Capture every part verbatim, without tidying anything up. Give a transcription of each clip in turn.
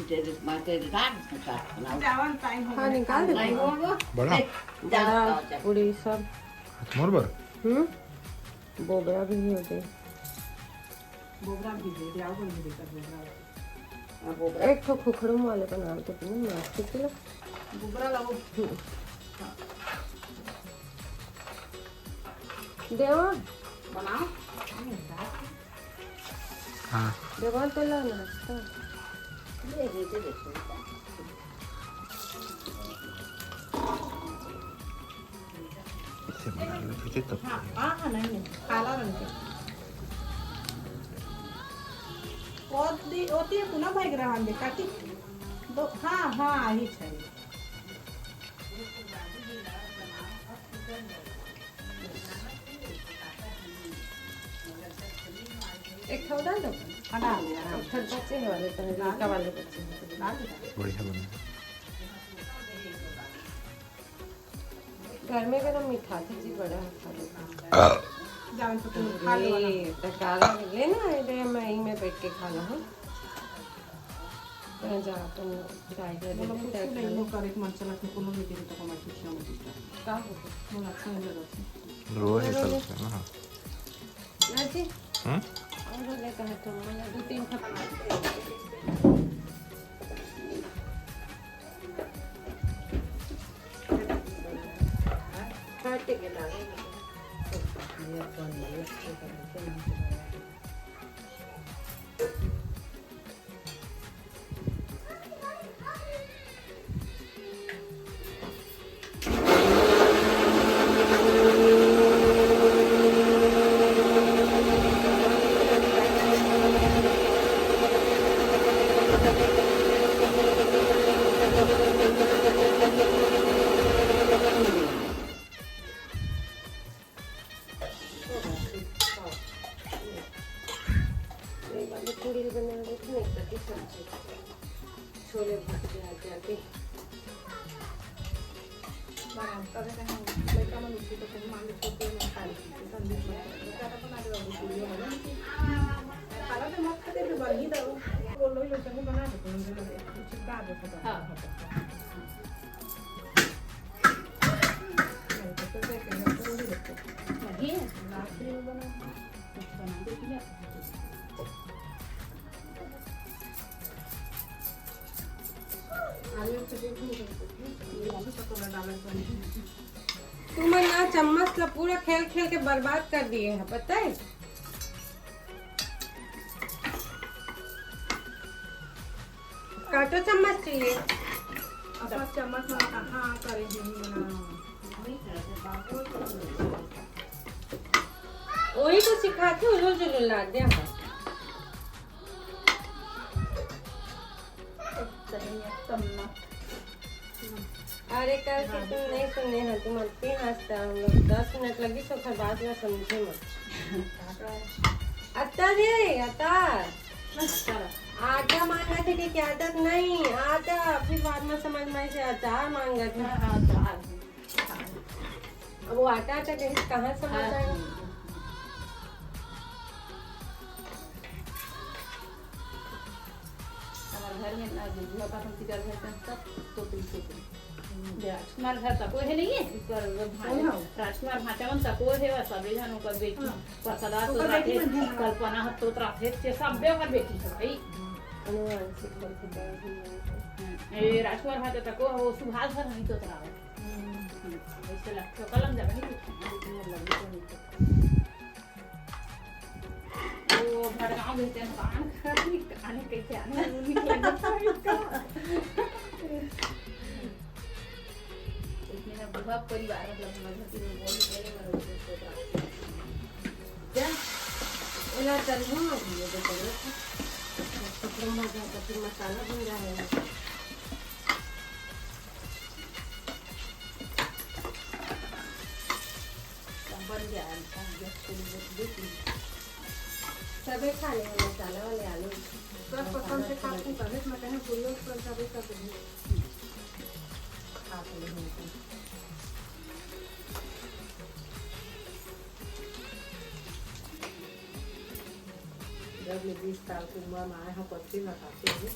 तेरे, मैं तेरे डाल दूँ साथ बनाऊँ। चावल टाइम हो हाँ, गया। निकाल दे। नहीं होगा। बड़ा? ए, जाओ, बड़ा, जाओ, जाओ। पूरी सब। मोर बर? हम्म? बोबरा भी हो गई। बोबरा भी दे दे, आओ बोल दे कर बोबरा। हाँ, बोबरा। एक ठो खुखड़ू वाले बना दे, तुमने मास्टर के लिए। बोबरा लाओ। हम्म। देवा। बनाओ। हाँ। देवा तो ला नाश्ता। ले, ले, ले, ले। इससे बना लो, तुझे तब हाँ, हाँ, हाँ, नहीं, नहीं, काला रंग के। ओती, ओती है, पुनः भाई ग्रहण दे, काटी। दो, हाँ, हाँ, आही चाहिए। एक ठो डाल दो। हाँ, डाल दिया, हाँ। एक ठो बचे हैं वाले तो है, लड़का वाले बचे हैं। डाल दिया। बढ़िया बने। गरमे गरम मिठाथे जी, बड़ा है खा लो। जान तो तुम खा लो वाला। ए, त काला ले ना, इधर मैं यहीं में बैठ के खा ला हूँ। कहाँ जा तुम? चाय कर दे, बोलो, कुछ चाय नहीं, खा लो। वो करे के मन चला, तो कोनो नहीं दे, तो कमाई कुछ ना कुछ। का हो? बोला, अच्छा नहीं लगा। रो है चलो, सब से ना। हाँ। ना जी। हम्म? और बोले, कहा तो, बोला, दो तीन ठो। पूड़ी बना देती हूँ, एक बाटी सब्जी, छोले भटूरे आ जाते। बना, कभी कहीं लड़का मन उठी तो कहीं मान लो, छोटे में खा लेती थी, संदीप में। वो क्या था, बना दे बाबू, पूड़ियों में। खाना तो मत खाते थे, बन ही दो। बोल लो, ये लोग बना देते हैं, मुझे लगे, कुछ खा दो, खत्म। हाँ। तुमन ना चम्मच ला पूरा खेल खेल के बर्बाद कर दिए है, पता है? काटो चम्मच चाहिए। अब चम्मच में कहाँ करे ही ना। वही तो सिखाथे, उलुल जुलुल ला दे। अरे कल से तुम नहीं सुने हो, तुम अत्ती हंसता, हम लोग दस मिनट लगी तो ओकर बात ना समझे मत। अत्ता जी, अत्ता। आटा मांगा थे कि आटा नहीं, आटा, फिर बाद में समझ में आए से अचार मांगा थे। हाँ, हाँ, अचार। अब वो आटा, आटा कहीं कहाँ समझ आए? हमारे घर में ना, जो बुआ का हम किधर घर का सब तो तुमसे। राजकुमार घर का कोई है नहीं है? राजकुमार भांचा मन का कोई है, सब जन ओकर बेटी। हाँ। प्रसादा तो राधे, कल्पना ह तो राधे, ये सब बे ओकर बेटी है भाई। अनुवांशिक बलबुदार भी है। हम्म। ए, राजकुमार भांचा तको, वो सुभाष घर नहीं तो रावत। हम्म। हम्म। वैसे लगता कलम जा नहीं कुछ। वो भड़गांव भेजते हैं, कान खराब नहीं, कान कैसे आने, वो नहीं लगता है इसका। इसमें ना बुआ परिवार, मतलब, हमारे घर की लोग बहुत पहले मरो थे, तो क्या? ओला तलहूँ, ये देखो, कपड़ा में जाकर फिर मसाला भून रहा है। बन गया है, अब गैस को देख लीजिए। सबे खा ले मसाला वाले आलू। सब पसंद से खाते हैं, तभी तो मैं कहीं पूरी और सब सभी कर दूँगी। खा तो लेंगे। जब ले बीस साल के उम्र में आए हो, पच्चीस में साथी हो,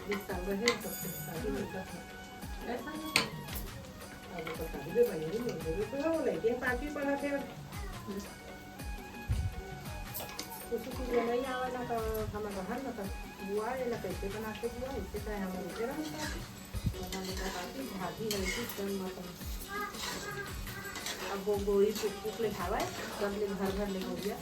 बीस साल रहे तो फिर शादी नहीं करता। ऐसा नहीं। अब तो शादी भी बनी नहीं, मेरे तो हो लेकिन पार्टी पड़ा थे। अब कुछ चीज नहीं आवे ना तो हम घर में तो बुआ ये ना कैसे बना के बुआ, इससे चाहे हम उनके रहना चाहते। बना लेना काफी भाजी है इसी टन मत। अब वो गोई कुक कुक ले खावा है, सब ले घर घर ले हो गया।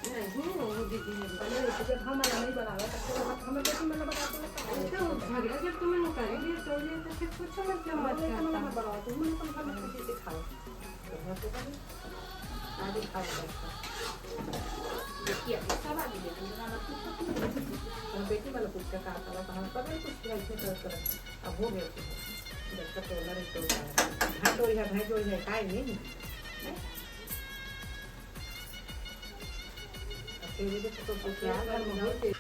नहीं, वो दीदी ने बने, जब हम नहीं बनावे, तब तो हम, हम कैसे मतलब बनाते हैं? तो झगड़ा जब तुम लोग करेंगे, तो ये तो फिर कुछ मतलब मत करता। बनाओ, तुम लोग अपन घर में किसी से खाओ। तो घर तो बने। आगे खाओ, बच्चा। देखिए, अभी सब आगे देखिए, बना लो। और बेटी वाला कुछ का कहा था, कहा, सब कुछ किया, इतने तरह तरह। अब हो गया, जब तक तो लड़े तो भैंस जोड़ी है, भैंस जोड़ी है, खाए नहीं। हैं? अकेले के तो कुछ यार घर में होते।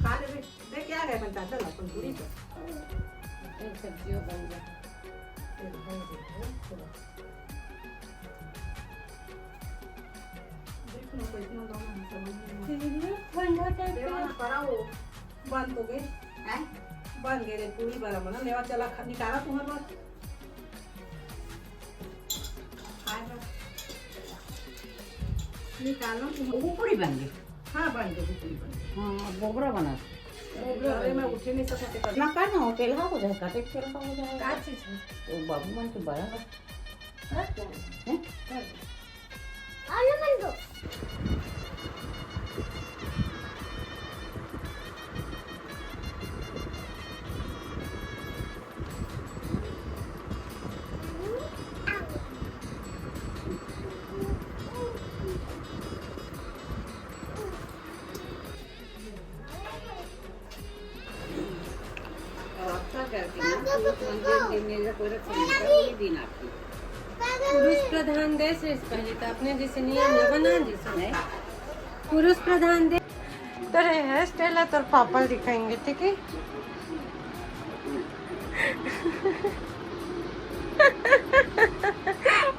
खा लेबे। देख, क्या गए अपन चाचा ला, अपन पूरी पर। एक सब्जियों बन गया। एक बन गया, चलो। देख ना, कैसे ना गाँव में समझ में नहीं आता। ठंडा टाइप का। देवा, पड़ा हो। बन तो गए। हैं? बन गए रे, पूरी बड़ा बना। लेवा, चला, खा, निकाला तुम्हारे पास। निकालो। वो पूरी बन गई। हाँ, बन गई, वो पूरी बन गई। हाँ, बोबरा बना। बोबरा अरे, बन मैं गई। उठे नहीं सकते कभी। ना कर ना, तेल हो जाए, कटे तेल हो जाए। का चीज है? वो बाबू मन के बड़ा बा। हाँ? हैं? हाँ। आलू बन दो। और आपका करके ना, पुरुष मंजूर दिन में कोई रक्षा नहीं था, वही दिन आपकी। पुरुष प्रधान देश है, पहले तो अपने जैसे नियम ना बना दे, सुने। पुरुष प्रधान देश। तो रे हेयर स्टाइल है, तोर पापा दिखाएंगे, ठीक है?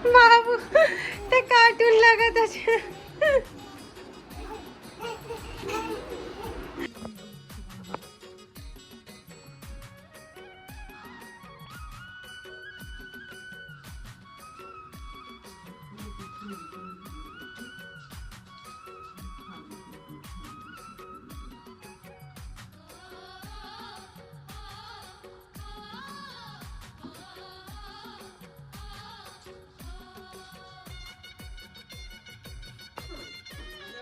बाबू, ते कार्टून लगा था।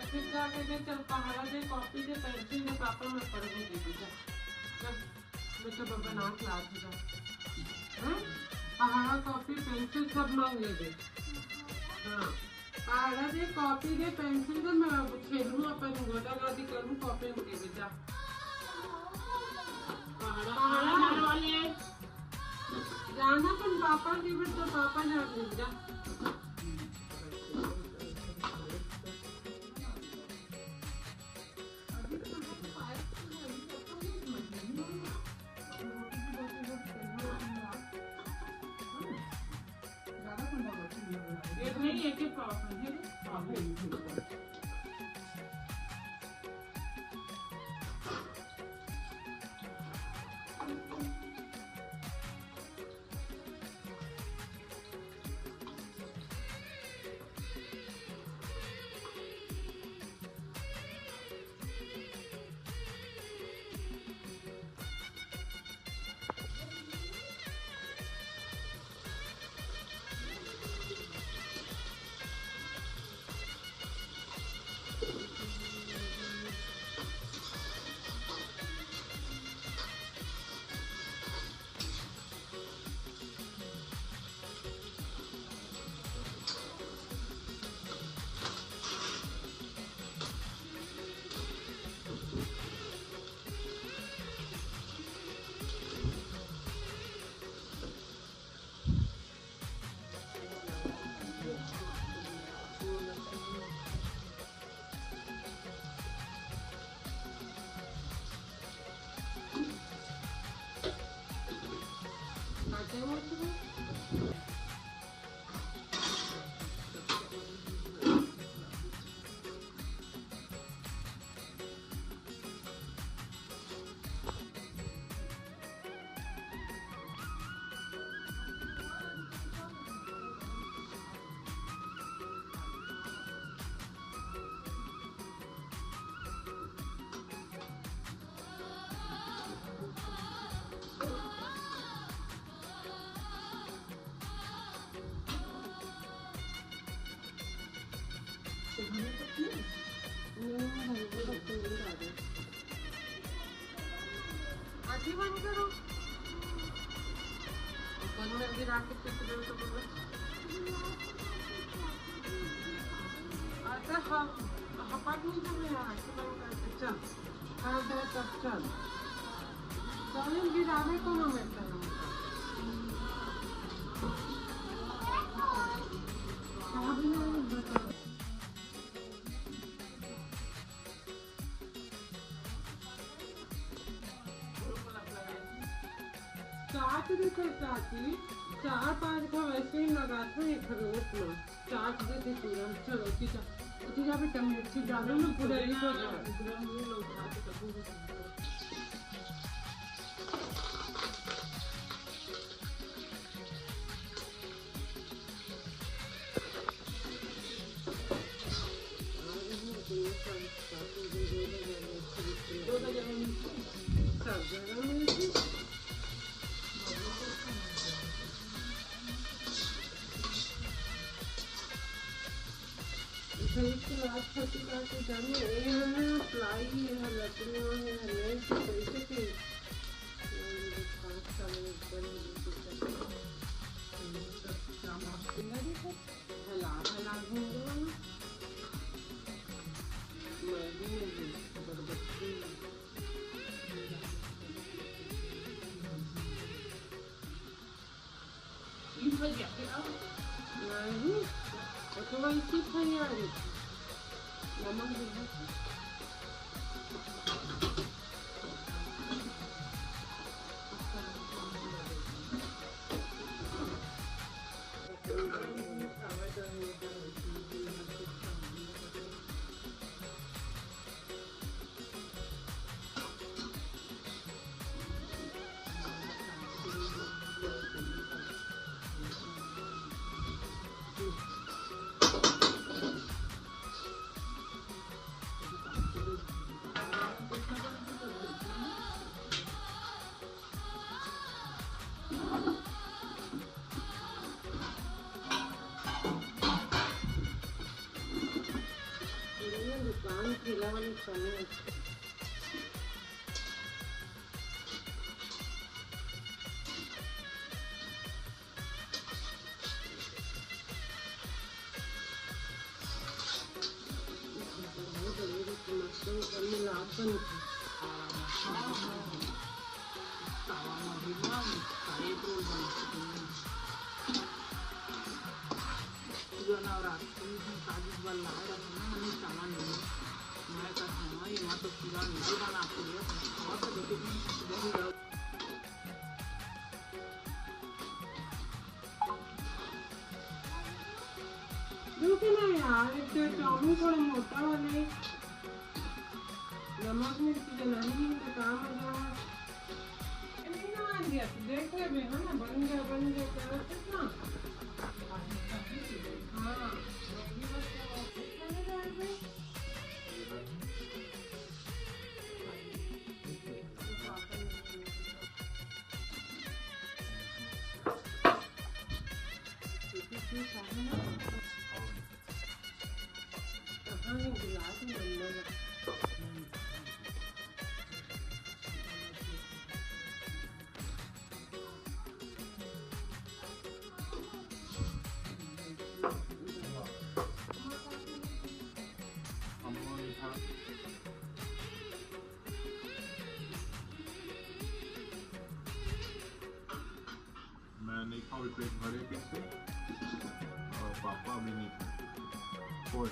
फिर जाके दे, चल पहाड़ा दे, कॉपी दे, पेंसिल दे, पापा मैं पढ़ने दे दे, जा। जब मैं तो बाबा नाक लात जा। हाँ? पहाड़ा, कॉपी, पेंसिल सब मांग ले दे। हाँ। पहाड़ा दे, कॉपी दे, पेंसिल दे, मैं अब खेलूँ, अपन गोटा गादी करूँ, कॉपी में दे दे, जा। पहाड़ा, पहाड़ा, पहाड़ा वाले। जाना अपन पापा के, फिर तो पापा जान दे, जा। जाके पिक दे तो बोलो। अच्छा, हम हपट नहीं कर रहे हैं, आंखें बंद करके चल। हाँ, दे तब चल। चल, गिरावे को ना मिलता है। क्या बनाए बता। चाट देखो चाची, चार पांच का वैसे ही लगाते हैं एक रोज में। चाट देते पूरा। चलो, ठीक है। ठीक है बेटा, मिर्ची डालो ना, पूरा एक हो जाए। छोटी काटे जाने, ये है ना, प्लाई, ये है, लकड़ियों, ये है, लेस, कैसे के? ये पाँच साल में ऊपर ही लेके चलते हैं। हला, हला घूम रहा हूँ। मैं भी नहीं, बरबट्टी। नहीं, वो तो वैसे ही आ रही थी। नमक भी है। दुकान ठेला वाले चले। रुके ना यार, एक तो चाउमीन थोड़ा मोटा वाले, नमक मिर्ची तो नहीं, तो काम हो जाए। नहीं ना आ गया, तो देख ले बे, है ना, बन गया, बन गया, क्या करते ना? हाँ। मैं नहीं खाऊँ, पेट भरे कैसे? और पापा भी नहीं खाए। कोई